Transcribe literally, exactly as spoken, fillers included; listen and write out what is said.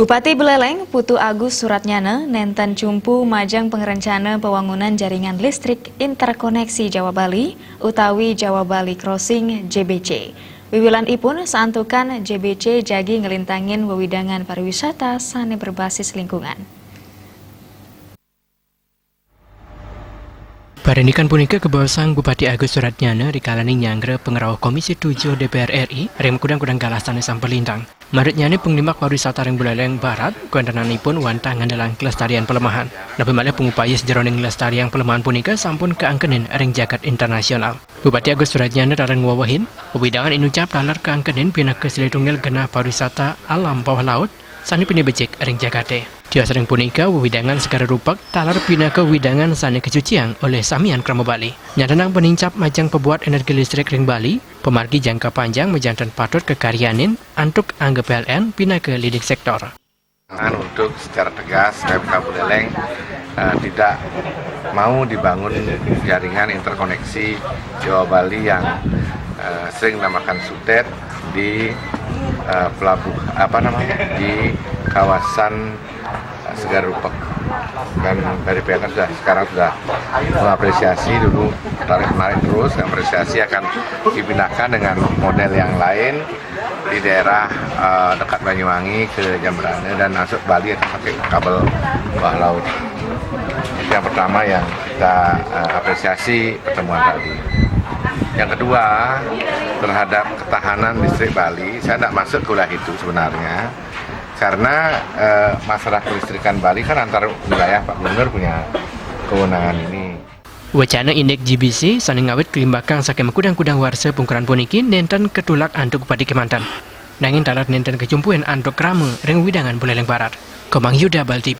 Bupati Buleleng, Putu Agus Suratnyana, nenten cumpu majeng pangrengcana pawangunan jaringan listrik interkoneksi Jawa Bali utawi Jawa Bali Crossing, J B C. Wiwilanipun, saantukan J B C jagi nglintangin wewidangan pariwisata sane berbasis lingkungan. Parindikan punika kabaosang Bupati Agus Suratnyana rikalaning nyanggra pangrauh Komisi tujuh D P R R I ring makudang-kudang galah sane sampun lintang. Manut nyane, panglimbak pariwisata ring Buleleng Barat kawentenanipun wantah ngandelang kelestarian palemahan. Napi malih pangupaya sajeroning nglestariang palemahan punika sampun kaangkenin ring jagat internasional. Bupati Agus Suratnyana taler ngwewehin, wewidangan inucap taler kaangkenin pinaka silih tunggil genah pariwisata alam bawah laut sane pinih becik ring jagate. Tios ring punika, wewidangan Segara Rupek taler pinaka wewidangan sane kasuciang olih samian krama Bali. Nyantenang panincap majeng pabuat energi listrik ring Bali, pamargi jangka panjang majanten patut kakaryanin antuk angga P L N pinaka leading sektor. Untuk secara tegas, Pemkab Buleleng, eh, tidak mau dibangun jaringan interkoneksi Jawa Bali yang, eh, sering namakan sutet di, eh, pelabuh-, apa namanya, di kawasan, eh, Segara Rupek. Dan dari P L N sudah, sekarang sudah mengapresiasi, dulu tarik menarik terus, mengapresiasi akan dipindahkan dengan model yang lain di daerah, eh, dekat Banyuwangi ke Jembrana dan masuk Bali akan pakai kabel bawah laut. Yang pertama yang kita, eh, apresiasi pertemuan tadi. Yang kedua, terhadap ketahanan listrik Bali, saya tidak masuk ke wilayah itu sebenarnya. Karena, eh, masalah kelistrikan Bali kan antar wilayah, Pak Gubernur punya kewenangan ini. Wacana indik J B C sane ngawit kalimbakang saking makudang-kudang warsa pungkuran puniki nenten katulak antuk Bupati kemanten. Nanging taler nenten kacumpuin antuk krama ring wewidangan Buleleng Barat. Komang Yuda, Bali T V.